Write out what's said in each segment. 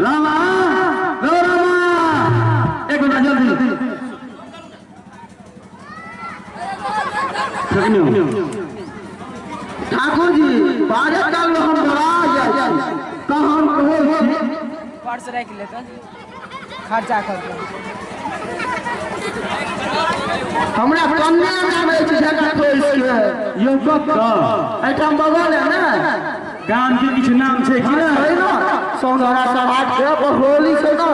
रामा रो रामा एक मिनट जल्दी ठाकुर जी बाजत काल हम डरा जाइ छी तऽ हम कहै छी पर्स राखि लेतन खर्चा करतै। हमरा कन्या आबै छै झका खोसि के यौ कतऽ एहिठाम बगल है ने गाम के किछु नाम छै कि छै ने सौंदरा सराट के बहोली छै ने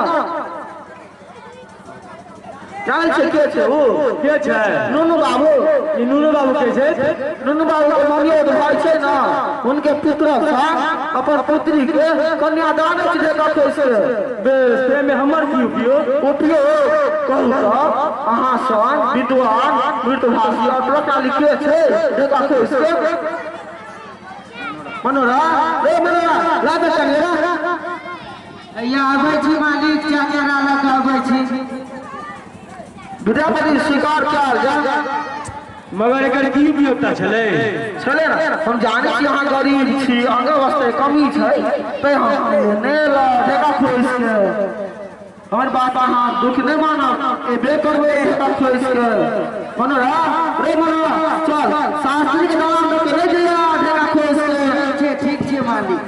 जानै छै के छै ओ के छै नुनू बाबू। ई नुनू बाबू के छै? नुनू बाबू के ममियौत भाई छै ने उनके पुत्र अपन पुत्री के कन्यादान छै झका खोसि के। बेस ताहिमे हमर की उपयोग? उपयोग कहू तऽ अहाँ सन विद्वान मृतभाषी और लिखे छै झका खोसि के। मनोरा रे मनोरा ला दे चंगेरा। हैया आबै छी मालिक चंगेरा लऽ कऽ आबै छी। विद्यापति स्वीकार कयल जा मगर एकर की उपयोगिता छलै? छलै ने हम जानै छी अहाँ गरीब छी अहाँके वास्ते कमी छै तैं हम नहि लऽ ढेका खोसि के हमर बात अहाँ दुख नहि मानब एबे करबै ढेका खोसि के। मनोरा रे मनोरा चल शास्त्री के दलान दऽ के नहि जइया ढेका खोसि के। ठीक छै मालिक।